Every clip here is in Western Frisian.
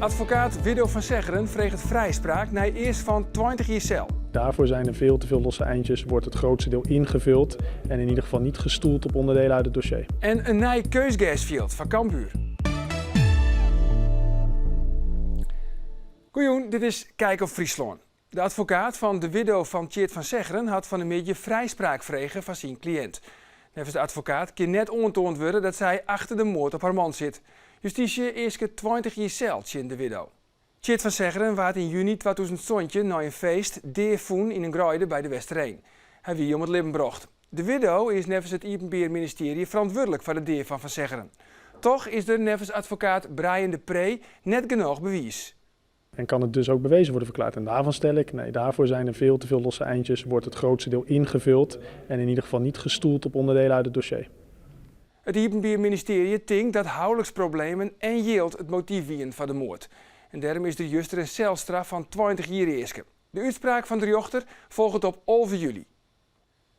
Advokaat Widdo van Seggeren freget frijspraak nei eask fan 20 jier sel. Daarvoor zijn er veel te veel losse eindjes, wordt het grootste deel ingevuld en in ieder geval niet gestoeld op onderdelen uit het dossier. En in nij keunstgersfjild foar Cambuur. Goejûn, dit is Kijk op Fryslân. De advokaat fan de widdo fan Tjeerd van Seggeren hat fan 'e middei frijspraak frege foar syn kliïnt. Neffens de advokaat kin net oantoand wurde dat sy achter de moard op har man sit. Justysje easke 20 jier sel tsjin de widdo. Tjeerd van Seggeren waard yn juny 2017 nei in feest dea fûn yn in greide by De Westereen. Hy wie om it libben brocht. De widdo is neffens it Iepenbier Ministearje ferantwurdlik foar de dea fan Van Seggeren. Toch is der neffens advokaat Brian de Pree net genôch bewiis. En kan het dus ook bewezen worden verklaard. En daarvan stel ik, nee, daarvoor zijn er veel te veel losse eindjes, wordt het grootste deel ingevuld en in ieder geval niet gestoeld op onderdelen uit het dossier. It Iepenbier Ministearje tinkt dat houliksproblemen en jild it motyf wienen foar de moard. En dêrom is der juster in selstraf fan 20 jier easke. De útspraak fan de rjochter folget op 11 july.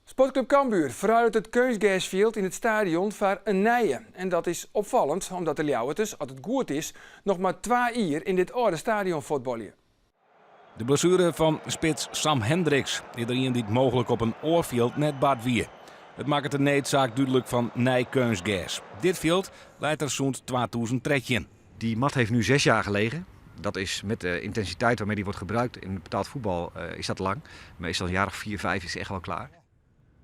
Sportklup Cambuur ferruilet it keunstgersfjild yn it stadion foar in nije. En dat is opfallend, omdat de Ljouwerters, as it goed is, noch mar twa jier yn dit âlde stadion fuotbalje. De blessuere fan spits Sam Hendriks is der ien dy't mooglik op in oar fjild net bard wie. It makket de needsaak dúdlik fan nij keunstgers. Dit fjild leit der sûnt 2013. Die mat heeft nu 6 jaar gelegen. Dat is met de intensiteit waarmee die wordt gebruikt in het betaald voetbal is dat lang. Meestal een jaar of 4, 5 is echt wel klaar.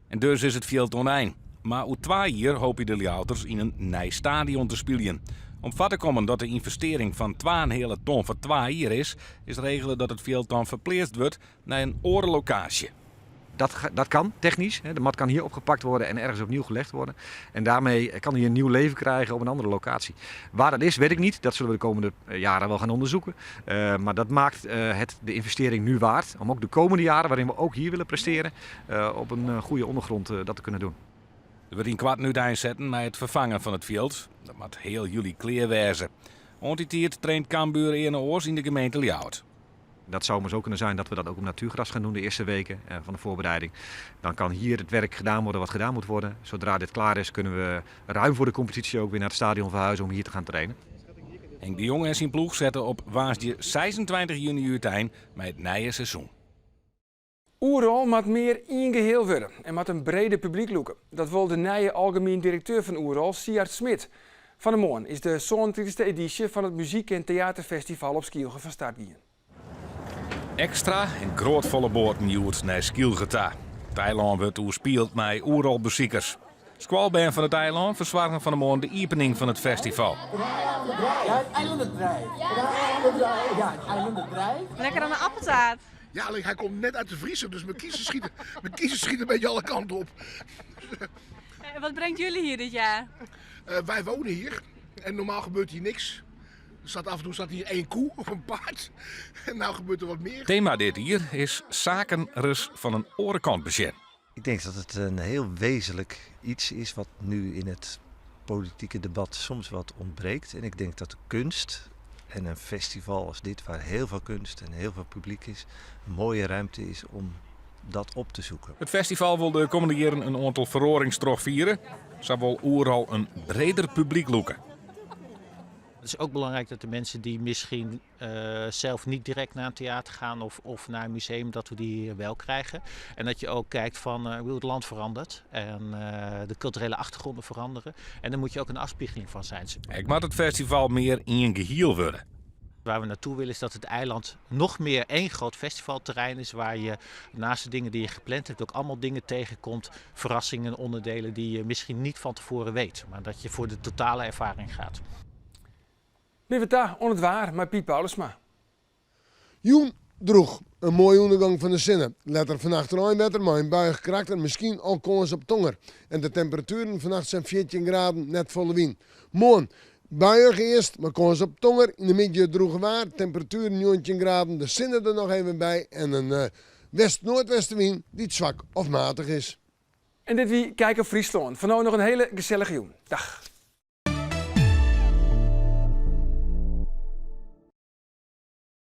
En dus is it fjild oan ein. Mar oer twa jier hoopje de Ljouwerters yn in nij stadion te spyljen. Om foar te kommen dat de ynvestearring fan twaenheale ton foar twa jier is, is regele dat it fjild dan ferpleatst wurdt nei in oare lokaasje. Dat, dat kan technisch. De mat kan hier opgepakt worden en ergens opnieuw gelegd worden. En daarmee kan hij een nieuw leven krijgen op een andere locatie. Waar dat is, weet ik niet. Dat zullen we de komende eh, jaren wel gaan onderzoeken. Uh, maar dat maakt uh, het de investering nu waard. Om ook de komende jaren, waarin we ook hier willen presteren, uh, op een goede ondergrond dat te kunnen doen. Der wurdt ynkoarten úteinsetten mei it ferfangen fan it fjild. Dat moat heal july klear wêze. Oant dy tiid traint Cambuur earne oars yn de gemeente Ljouwert. Dat zou maar zo kunnen zijn dat we dat ook op natuurgras gaan doen de eerste weken eh, van de voorbereiding. Dan kan hier het werk gedaan worden wat gedaan moet worden. Zodra dit klaar is, kunnen we ruim voor de competitie ook weer naar het stadion verhuizen om hier te gaan trainen. Henk de Jong en syn ploech sette op woansdei 26 juny útein mei it nije seizoen. Oerol moat mear ien geheel wurde en moat in breder publyk lûke. Dat wol de nije algemien direkteur fan Oerol, Siart Smit. Fan 'e moarn is de sânentritichste edysje fan it muzyk en teaterfestival op Skylge fan start gien. Ekstra en grôtfolle boaten hjoed nei Skylge ta. It eilân wurdt oerspield mei Oerol-besikers. Skoalbern fan it eilân fersoargen fan 'e moarn de iepening fan it festival. Lekker aan de appeltaart. Ja, alleen hij komt net uit de vriezer, dus mijn kiezen schieten, mijn kiezen schieten een beetje alle kanten op. En wat brengt jullie hier dit jaar? Wij wonen hier en normaal gebeurt hier niks. Er staat af en toe staat hier één koe of een paard. En nou gebeurt er wat meer. Tema dit jier is saken ris fan in oare kant besjen. Ik denk dat het een heel wezenlijk iets is wat nu in het politieke debat soms wat ontbreekt. En ik denk dat de kunst en een festival als dit, waar heel veel kunst en heel veel publiek is, een mooie ruimte is om dat op te zoeken. It festival wol de kommende jierren in oantal feroarings trochfiere. Sa wol Oerol in breder publyk lûke. Het is ook belangrijk dat de mensen die misschien zelf niet direct naar een theater gaan of naar een museum, dat we die wel krijgen. En dat je ook kijkt van hoe het land verandert en de culturele achtergronden veranderen. En daar moet je ook een afspiegeling van zijn. Ek moat it festival mear ien gehiel wurde. Waar we naartoe willen is dat het eiland nog meer één groot festivalterrein is. Waar je naast de dingen die je gepland hebt ook allemaal dingen tegenkomt. Verrassingen, onderdelen die je misschien niet van tevoren weet. Maar dat je voor de totale ervaring gaat. Binne we ta oan it waar mei Piet Paulusma. Jûn drûch, in moaie ûndergong fan de sinne. Letter fannacht reinwetter mei in buiïch karakter, miskien al kâns op tonger. En de temperatueren fannacht sa'n 14 graden, net folle wyn. Moarn, buiïch earst, mei kâns op tonger. Yn de middei it drûge waar, temperatueren 19 graden, de sinne der noch even by en in west-noardwestewyn dy't swak of matich is. En dit wie Kijk op Fryslân. Foar no noch in hiele gesellige jûn. Dag.